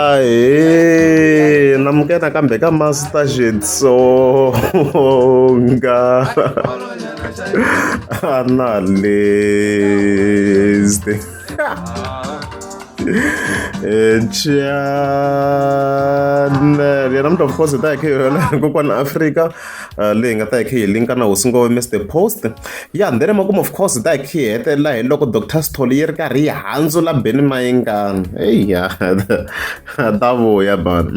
Ahee namukela kambe ka Master Xitsonga analyst channel ya namuntlha of course hi ta hi kha hi yona kokwana Afrika leyi nga ta hi kha hi linka na hosi ngove Mr Post ya then emakumu of course hi ta hi kha hi hetelela hi loko Doctor Sithole yi ri karhi yi handzula Benny Mayengani eya ta vuya bana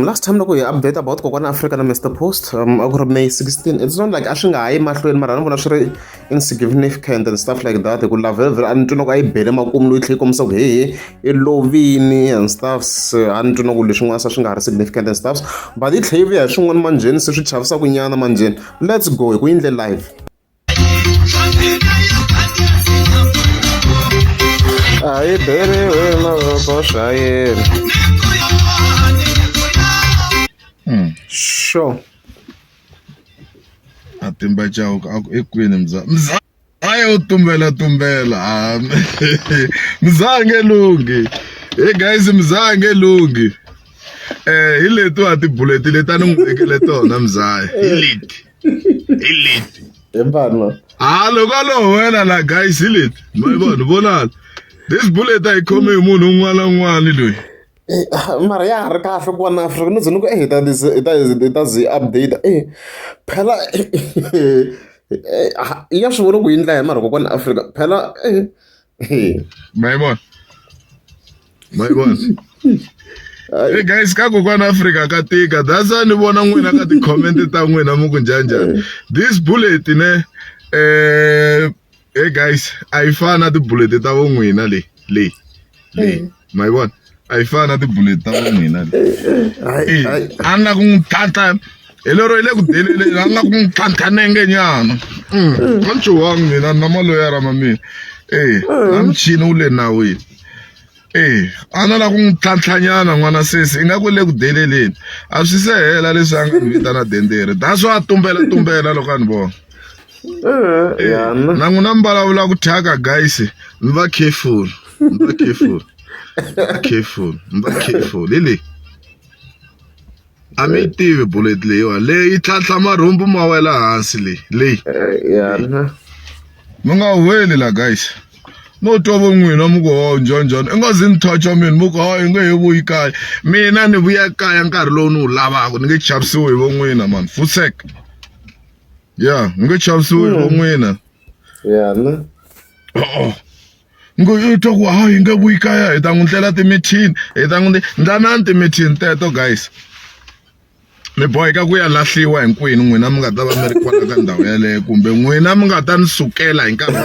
last time loko hi update about kokwana Africa na Mr Post a ku ri May 16 it's not like a swi nga ha yi mahlweni mara ni vona swi ri insignificant and stuff like that hi ku lavevhe a ni twi na ku a yi bele makumu loyi tlhe yi kombisa ku hehe i lovini and stuffs a ni twi na ku leswin'wana se swi nga ha ri significant and stuffs but yi tlhe yi vuya hi swin'wana manjheni se swi chavisaka nyana manjheni let's go hi ku yindle live a yi beriwe mavoko swa yena sure Matimba Chauke a ku ekwini mza mza a yo tumbela tumbela ah, mza a nge lunghi hey guys mza a nge lunghi eh hi leti wa tibullet leti a ni n'wi vekele tona mzaya hi leti hi leti hi vana ha loko a lo wela la guys hi leti ma yi vona vonana this bullet a yi khome hi munhu un'wana na un'wana loyi Eh, mara ya ha ri kahle ku va na Afrika no ze ni ku eh, hi ta hi ta hi ta zi update eh phela ya swi vona ku yi ndla hi mara kokwana Afrika phela eh ma yi vona ma yi vona Hey guys ka kokwana Afrika ka tika that's why ni vona n'wina ka ti-comment ta n'wina mi ku njhani njhani this bullet ne eh hey guys a yi fani na ti-bullet ta vo n'wina leyi leyi leyi mm. ma yi vona a yi fani na ti-bullet ta vo n'wina leyi a ni la ku n'wi tlhantlha hi lero yi le ku deleleni a ni la ku n'wi tlhantlha nenge nyana mm. a ni chuhangi mina ni na maloyara ma mina e na michini wu le nawini e a na la ku n'wi tlhantlhanyana n'wana sesi ingaku le ku deleleni a swi se hela leswi a nga ni vitana dendere that's why a tumbela tumbela loko a ni vona Eh, na n'wina mi vulavula ku thyaka guys mi va careful mi va careful va careful mi va careful hi leyi a mi yi tivi bullet leyiwa leyi yi tlhantlha marhumbu ma wela hansi leyi leyi eh, mi nga huweli la guys no twa vo n'wina mi ku ho njhani njhani i nga zi ni toucha mina mi ku ha i nge he vuyi kaya mina ni vuya kaya nkarhi lowu ni wu lavaka ni nge chavisiwi hi vo n'wina mani futsek ya ni nge chavisiwi hi vo n'wina ya ne oh ngo i twa ku ha hi nge vuyi kaya hi ta n'wi ndlela timithini hi ta n'wi ndlanani timithini teto guys mi boheka ku ya lahliwa hinkwenu n'wina mi nga ta va mi ri kwala ka ndhawu yeleyo kumbe n'wina mi nga ta ni sukela hi nkarhi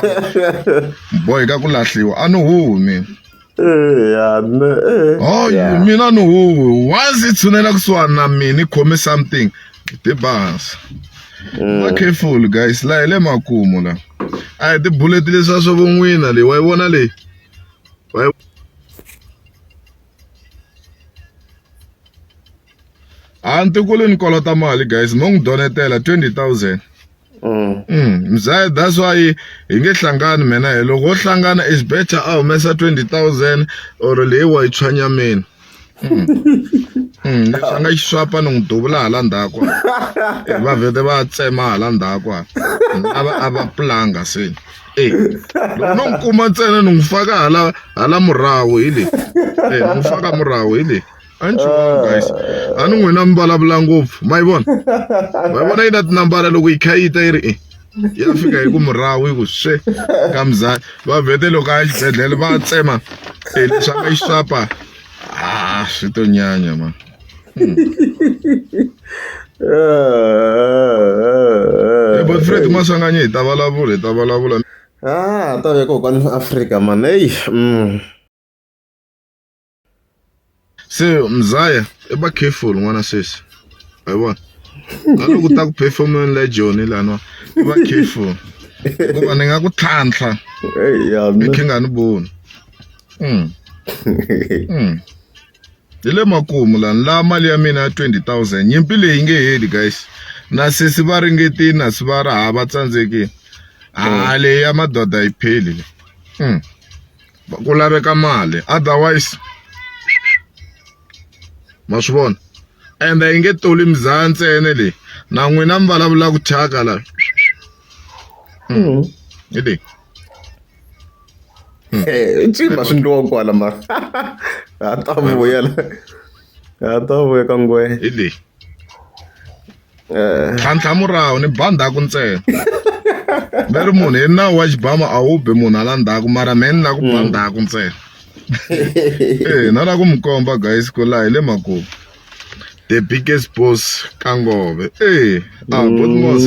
mi boheka ku lahliwa a ni huhi mina ya ne hayi mina ni huhi once i tshunela kusuhani na mina i khome something ti ba hansi va careful guys la hi le makumu la a hi tibuleti leswiya swa vo n'wina leyi wa yi vona leyi wa yi a ntikulu ni kolota mali guys mo n'wi donetela 20000 mzaya that's why hi nge hlangani mina hi loko wo hlangana is better a humesa 20000 or leyi wa yi tshwa nyameni leswi a nga xiswapa ni n'wi duvula hala ndzhaku va vhete va tsema hala ndzhaku a va a va pulanga se e loko no n'wi kuma ntsena ni n'wi faka hala hala murahu hi leyi e ni n'wi faka murahu hi leyi a ni chuhangi guys a ni n'wina mi vulavula ngopfu ma yi vona ma yi vona yi na tinambara loko yi kha yi ta yi ri e ya fika hi ku murahu yi ku swe ka mzali va vhete loko a ya xibedhlele va tsema e leswi a nga yi swapa a swi to nyanya man Hey, but Fred Maswanganyi hi ta vulavula hi ta vulavula Ah, ta ve kokwani Afrika man hey. Se mzaya i va careful n'wana sesi a yi vona na loko u ta ku performeni le Joni laniwa i va careful hikuva ni nga ku tlhantlha Hey, ya i khe nga ni voni Hi le makumu la ni lava mali ya mina ya 20000 nyimpi leyi yi nge heli guys na sesi va ringetile na si va ri ha va tsandzekile. A leyi ya madoda yi pheli le. Ku laveka mali otherwise ma swi vona ende yi nge toli mizaya ntsena leyi na n'wina mi vulavula ku thyaka la. Hi leyi. Cimba swi ndliwa kwala mara ha ta vuya la ha ta vuya ka ngwe hi leyi. Tlhantlha murahu ni ba ndzhaku ntsena. Va ri munhu hi nawu wa xibamu a wu bi munhu hala ndzhaku mara mehe ni lava ku ba ndzhaku ntsena. E na lava ku mi komba guys ku laha hi le makumu. The biggest boss ka Ngove. E a Botmos.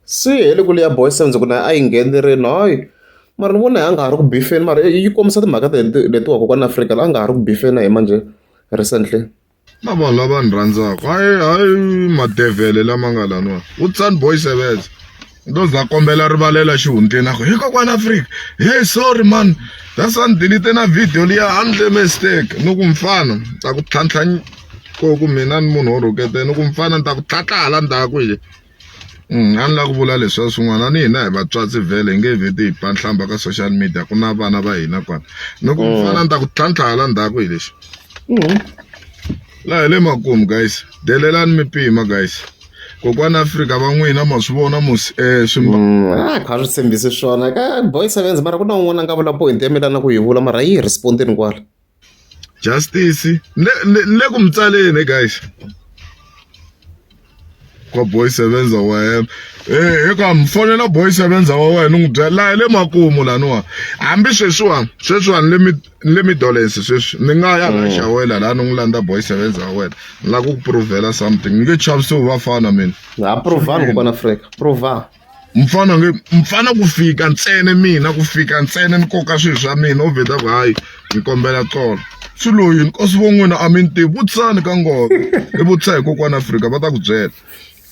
Se hi le ku leya boy sevens ku na a yi nghenerini hayi mara ni vona a nga ha ri ku bifeni mara yi kombisa timhaka letiwa kokwana Afrika la a nga ha ri ku bifeni na hi manjhe recently. Na vanhu lava ni rhandzaka hayi hayi madevhele lama nga laniwa vutisani boy sevens ndo za kombela rivalela xihundleni a ku hi kokwana Afrika hey sorry man that's why ni delete na video liya a ni mistake ni ku mfana ni ta ku tlhantlha ko ku mina ni munhu wo rhuketela ni ku mfana ni ta ku tlhantlha hala ndzhaku hi a ni lava ku vula leswiya swin'wana a ni hina hi vatswatsi vhele hi nge vheti hi ba nhlamba ka social media ku na vana va hina kwala ni ku mfana ni ta ku tlhantlha hala ndzhaku hi lexi laha hi le makumu guys delelani mi pima guys kokwana Afrika va n'wina ma swi vona musi swi a kha swi tshembisi swona ka boy sevens mara ku na un'wana a nga vula point ya mina na ku yi vula mara yi respondeni kwala Justice le ku mi tsaleni guys kwa boy sevenza wa yena eh eka mi fonela boy sevenza wa wena n'wi byela laha le makumu laniwa hambi sweswiwani sweswiwani le mi le midolens sweswi ni nga ya la xawela laha ni n'wi landza boy sevenza wa wena ni lava ku ku provela something ni nge chavisiwi vafana mina ha provani kokwana Afrika prova mfana nge mfana ku fika ntsena mina ku fika ntsena ni koka swilo swa mina u vheta ku hayi ni kombela xolo swi loyi nkosi vo n'wina a mi ni tivi vutisani ka ngove i vutisa hi kokwana Afrika va ta ku byela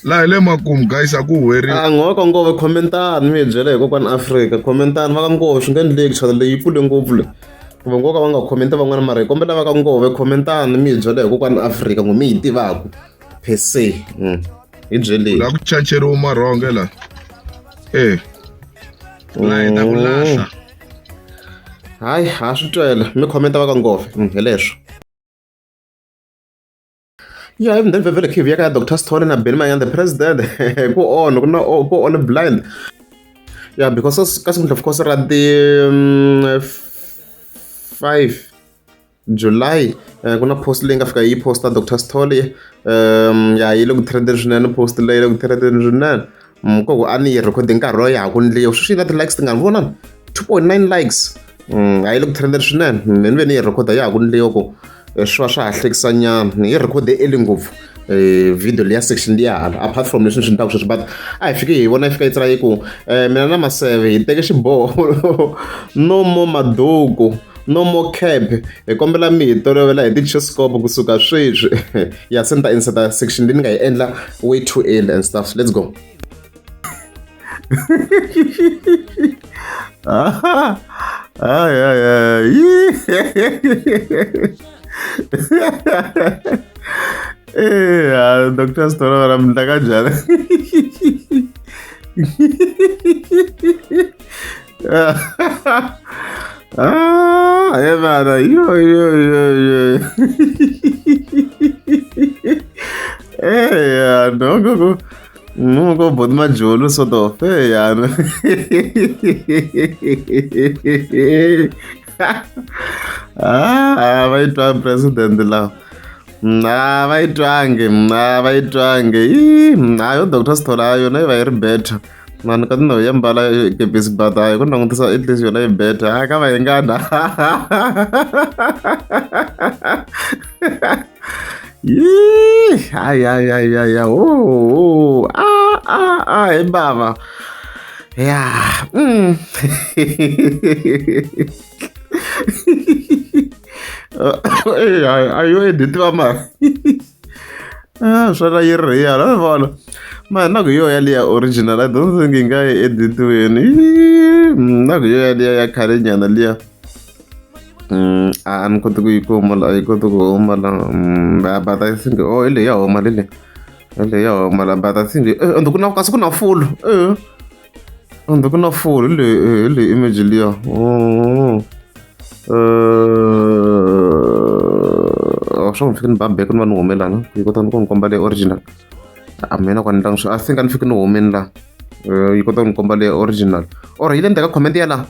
laha hi le makumu guys a ku huweriwi a ngoko ngove khomentani mi hi byela hi kokwana Afrika khomentani va ka ngove swi nga endleki channel leyi yi pfule ngopfu leyi kumbe nkoka va nga khomenti van'wana mara hi kombela va ka ngove khomentani mi hi byela hi kokwana Afrika ngo mi yi tivaku per se hi byeleni la ku chacheriwa marhonge la e la hi ta ku lahla hayi ha swi twela mi khomenta va ka ngove hi leswo ya even then vhele khivi ya ka Dr Sithole na Benny Mayanda the president ku on ku na ku on blind yeah because ka siku of course ra ti 5 July ku na post leyi nga fika yi posta Dr Sithole ya yi le ku trendeni swinene post leyi le ku trendeni swinene ko ku a ni yi rhekhode nkarhi lowu ya ha ku ndliwa sweswi yi na ti-likes tingani vonani 2.9 likes a yi le ku trendeni swinene ni ve ni yi rhekhoda ya ha ku ndliwa ku swi va swa ha hlekisa nyana ni yi rhekhode early ngopfu video leya section liya hala apart from leswi ni swi endlaka sweswi but a hi fike hi vona yi fika yi tsala yi ku mina na Maseve hi teke xiboho no more maduku no more cab hi kombela mi hi tolovela hi ti-chescope kusuka sweswi ya se ni ta inseta section leyi ni nga yi endla way too early and stuff let's go ay ay ay eh Dr. Sithole ra mi ndla kanjhani ah he vana yo yo yo yo eh no go go no go bot majolo sort of eh yana ah va yi twa president lawa a va yi twangi a va yi twangi hayi Dr Sithole a yona yi va yi ri better mani ka tindhawu ya mbala kepisi but hayi ku langutisa at least yona yi better a ka va yi ngana hayi hayi hayi hayi oh ah ah ah hi bava ya a yo editiwa mara ah swona yi ri real a vona mara na ku yo yaliya original I don't think yi nga yi editiweni na ku yo yaliya ya khale nyana liya a ni koti ku yi kuma la yi koti ku huma la but I think oh hi leyi ya huma le le hi leyi ya huma la but I think ende ku na kasi ku na full eh. Ende ku na full hi leyi hi leyi image liya. Swa ku ni fike ni ba back ni va ni hume lana yi kota ku ni komba leyi original. A mina ku a ni langi I think a ni fike ni humini la yi kota ku ni komba leyi original or yi le ndzhaku ka comment ya la.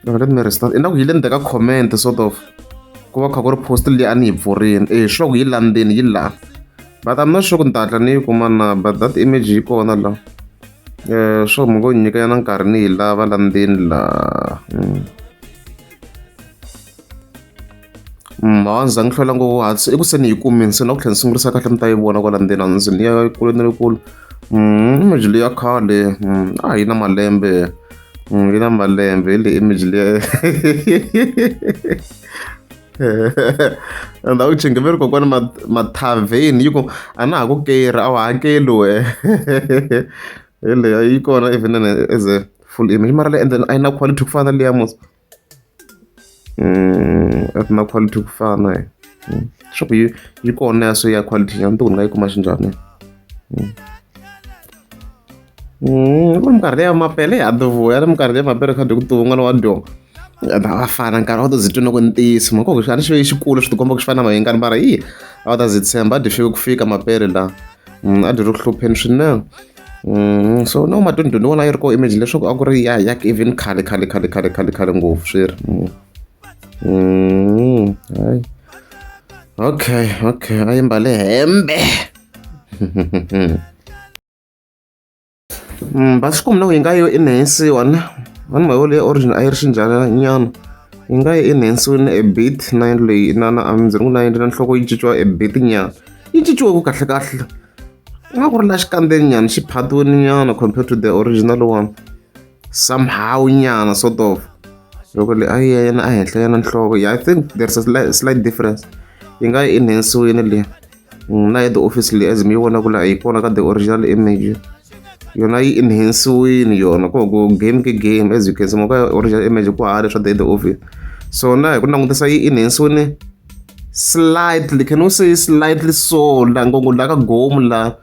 Let me restart ingaku yi le ndzhaku ka comment sort of ku va kha ku ri post leyi a ni yi pfurini e sure ku yi la ndzeni yi la but I'm not sure ku ni ta hatla ni yi kuma na but that image yi kona la. Swo mi ngo nyika nyana nkarhi ni yi lava la ndzeni la. Hawa ni za ni hlwela ngopfu i ku se ni yi kumini se na ku tlhela ni sungurisa kahle mi ta yi vona kwala ndzeni a ndzi ni ya kule na le kule. Image leyi ya khale a yi na malembe yi na malembe hi leyi image liya ndhawu chinge ve ri kokwani Mathaveni yi ku a na ha ku keri a wu hakeli wehe hi leyi yi kona even as a full image mara le and then a yi na quality ku fana na liya mos a ti na quality ku fana swa ku yi yi kona ya so ya quality ya ni ni nga yi kuma xinjhani. Ku ri minkarhi liya mapele ya ha vuya ri minkarhi liya mapele kha dyi ku n'wana wa dyo a va fana nkarhi a wu ta ze twa na ku ntiyiso mhaka ku a ni xi ve xikulu swi tikomba ku xi fana na mayengani mara yi a wu ta ze tshemba a dyi fike ku fika mapele la a dyi ri ku hlupheni swinene. So no ma 2021 a yi ri kona image leswaku a ku ri ya ya even khale khale khale khale khale khale ngopfu swi ri. Hayi okay okay a yi mbale hembe. Va swi kumi na ku yi nga yo enhance-iwa ne a ni mhaka leyi origin a yi ri xinjhani nyana yi nga yi enhance-iwini a bit na leyi na na a ndzi ri ku na na nhloko yi cinciwa a bit nyana yi cinciwe ku kahle kahle nga ku ri la xikandzeni nyana xi phatiwini nyana compared to the original one somehow nyana sort of loko leyi a yi ya yena a henhla yana nhloko yeah, I think there's a slight, slight difference yi nga yi enhance-iwini leyi. Na head office leyi as mi yi vona ku la yi kona ka the original image yona yi enhance-iwini yona ku ku game ke game as you can see ka original image ku hava leswa the head office so na hi ku langutisa yi enhance-iwini slightly can we say slightly so la ngopfu la ka gomu la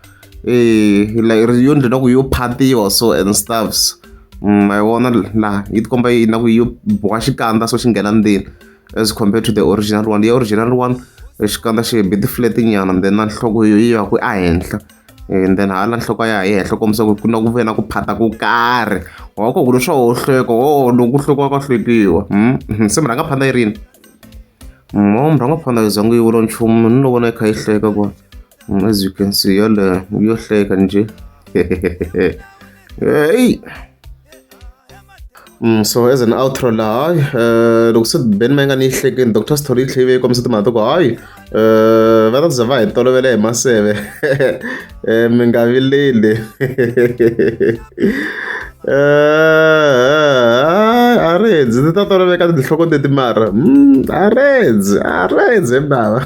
like yo ndlela ku yo phatiwa so and stuffs ma yi vona la yi tikomba yi na ku yo boha xikandza so xi nghena ndzeni as compared to the original one. The original one xikandza xi bit flat nyana and then na nhloko yo yi va ku ehenhla and then hala nhloko ya ha yi henhla kombisa ku ku na ku ve na ku phata ko karhi wa ko ku leswa ho hleka o loko ku hlekiwa ka hlekiwa se murhangaphandha yi rini mo murhangaphandha yi zangi yi vula nchumu ni lo vona yi kha yi hleka kwa as you can see yaleyo yo hleka njhe hey. So as an outro la hayi loko se Ben Mayengani yi hlekeni Dr Sithole yi tlhele yi kombisa timhaka ta ku hayi va ta za va hi tolovela hi maseve mi nga vileli a redzi ti ta toloveka tinhloko leti mara a redzi a redzi bava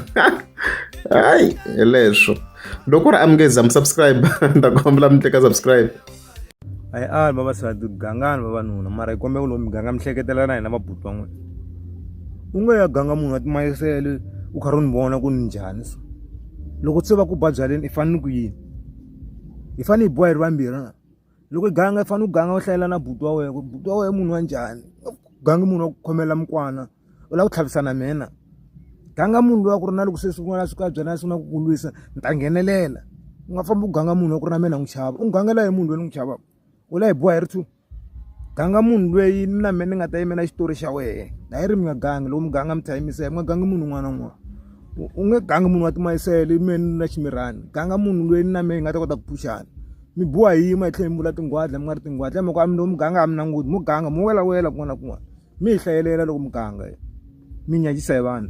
hayi hi leswo loko ku ri a mi nge za mi subscribe ni ta kombela mi tleka subscribe. A hi ali vavasati gangani vavanuna mara hi kombela ku loko mi ganga mi hleketelela na hina vabuti va n'wina u nge ya ganga munhu wa timayisele u karhi u ni vona ku ni njhani so loko se va ku ba byaleni i fanele ku yini hi fanele hi boha hi ri vambirhi na loko i ganga i fanele u ganga u hlayela na buti wa wena ku buti wa wena munhu wa njhani gangi munhu wa ku khomela mukwana u lava ku tlhavisana mina ganga munhu loyi a ku ri na loko se swin'wana swi ka byela swi na ku ku lwisa ni ta nghenelela u nga fambi u ganga munhu wa ku ri na mina n'wi chava u gangela hi munhu loyi ni n'wi chavaka u la hi boha hi ri two ganga munhu loyi na mina ni nga ta yimela xitori xa wehe a yi ri mi nga gangi loko mi ganga mi tshamiseka mi nga gangi munhu un'wana na un'wana u nge gangi munhu wa timayisele mina ni na ximirhani ganga munhu loyi na mina hi nga ta kota ku phuxana mi boha hi yima hi tlhela mi vula tinghwadla mi nga ri tinghwadla hi mhaka a mi loko mi ganga a mi languti mo ganga mo wela wela kun'wana na kun'wana mi hi hlayelela loko mi ganga mi nyanyisa hi vanhu.